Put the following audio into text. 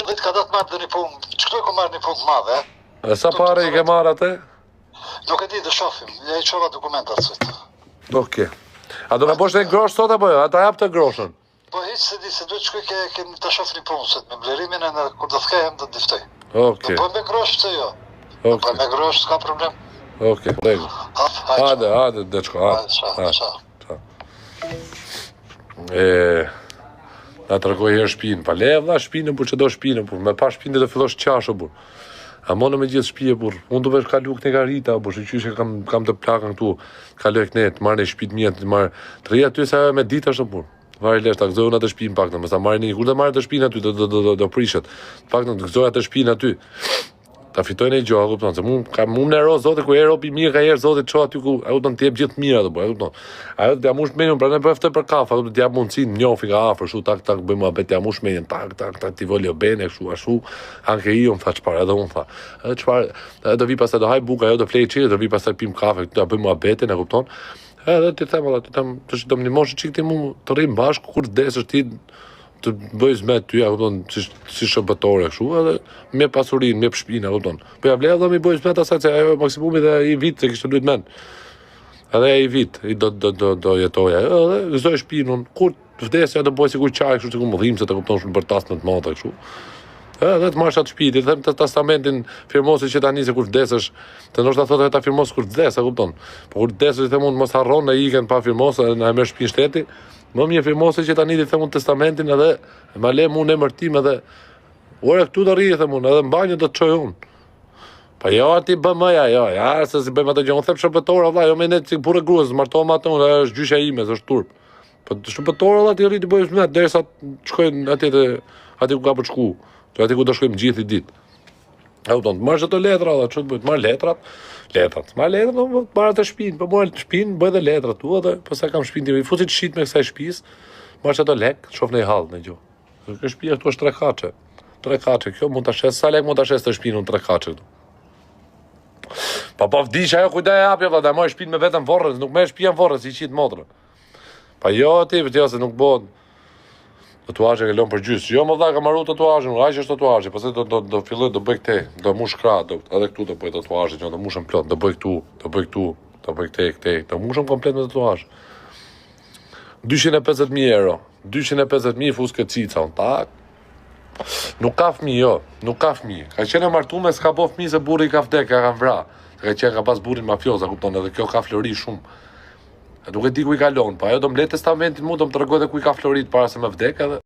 Vetë ka datë marrë dhe një punë, që këtu e ku marrë një punë të madhe, E sa pare i ke marrë atë? Nuk e di, do shofim, ja i çova dokumentat sot. Okej. A do me bosh një grosh sot apo jo? A ta jap të groshën? Po hiç se di se duhet shkoj ke, ke ta shoh një punë sot me blerimin e kur do të kthehem do të diftoj. Okej. Do bëjmë me grosh pse jo? Do Okej. bëjmë me grosh, s'ka problem. Okej, rregull. Ha, hajde. Hajde, hajde, dečko, hajde. Hajde, çao, çao. E na tregoj herë shpinë, pa le vlla shpinë, por çdo shpinë, por me pa shpinë do fillosh qash o burr. A mone me gjithë shtëpi burr. Unë do vesh kalu këne ka Rita, burr, shyqyr që kam kam të plakën këtu. Kaloj këne, të marr në shtëpi të mia, të marr. Të rri aty sa ajo me ditë është burr. Vari lesh ta gëzoj unë atë shtëpinë pak, mos ta marrin një kur do marrë atë shtëpinë aty, do do do do, do prishet. Të paktën të gëzoj atë shtëpinë aty. Ta fitoj në gjë, a kupton? Se mu ka mu në ro zoti ku e robi mirë ka herë zoti ço aty ku a kupton të jep gjithë mirë ato po, a kupton? Ajo t'ja mush menjën, prandaj po e ftoj për kafe, a kupton t'jap mundësinë, njofi nga afër, kështu tak tak bëjmë muhabet t'ja mush menjën, tak tak tak ti voglio bene kështu ashtu, anche io më tha çfarë, edhe unë tha. Edhe çfarë, edhe do vi pastaj do haj bukë, ajo do flej çik, do vi pastaj pim kafe, do bëjmë muhabetin, e kupton? Edhe ti them valla, ti them, tash do më ndihmosh çik ti mu të rrim bashkë kur të vdesësh ti të bëj zmet ty, a kupton, si si shërbëtore kështu, edhe më jep pasurinë, më jep shtëpinë, a kupton. Po ja vlej edhe më bëj zmet asaj se ajo maksimumi dhe i vit se kishte luajt mend. Edhe ai vit i do do do do jetoja, edhe gëzoj shtëpinë unë. Kur Të vdes ja do bëj sikur qaj kështu sikur më dhimbset, e kupton shumë bërtas me të madhe kështu. Edhe të marrësh atë shtëpi, ti them të testamentin firmosi që tani se kur vdesësh, të ndoshta thotë ta firmos kur vdes, e kupton. Po kur vdesësh i them unë mos harron na ikën pa firmos, na e merr shtëpinë shteti. Më mirë firmosi që tani ti them unë testamentin edhe ma le mu në emër tim edhe Ore këtu do rri them unë, edhe në banjë do të çoj unë. Po jo ti bëm ja, jo, ja, se si bëjmë atë gjë, unë them shërbëtor valla, jo me ne si burrë gruas, martohem atë unë, është gjyshja ime, është turp. Po të shërbëtor valla ti rri të bëjsh me derisa të shkojnë atje te aty ku ka për shku. Të aty ku do shkojmë gjithë i ditë. E kupton, të marrësh ato letra valla, ç'të bëj, të marr letrat, letrat, marr letrat, do të marr atë shtëpinë, po marr shtëpinë, bëj edhe letrat tu edhe pastaj kam shtëpinë time, i fusi të shitme kësaj shtëpisë, marrësh ato lek, shoh në hall në gjë. Kjo shtëpia këtu është tre kaçe. Tre kaçe kjo mund ta shes, sa lek mund ta shes të shtëpinë unë tre kaçe këtu. Pa po vdiq ajo kujt do e japja valla, do marr shtëpinë me vetëm vorrën, nuk merr shtëpinë vorrën, si qit motrën. Pa jo ti, jo se nuk bëhet. Tatuazhin e lon për gjys. Jo më vlla, kam marrë tatuazhin, aq është tatuazhi, pastaj do do do filloj do bëj këte, do mush krah, do edhe këtu do bëj tatuazhin, do mushem plot, do bëj këtu, do bëj këtu, do bëj këte, këte, do mushem komplet me tatuazh. 250.000 euro, 250.000 fus këtë cica, unë tak. Nuk ka fëmijë, jo, nuk ka fëmijë. Ka qenë e martume, s'ka bo fëmijë se burri i ka vdek, ja kanë vra. Ka qenë ka pas burrin mafioz, a kupton, edhe kjo ka flori shumë. E nuk e di ku i ka lon, po ajo do më le testamentin mu, do më tregoj edhe ku i ka florit para se me vdek edhe.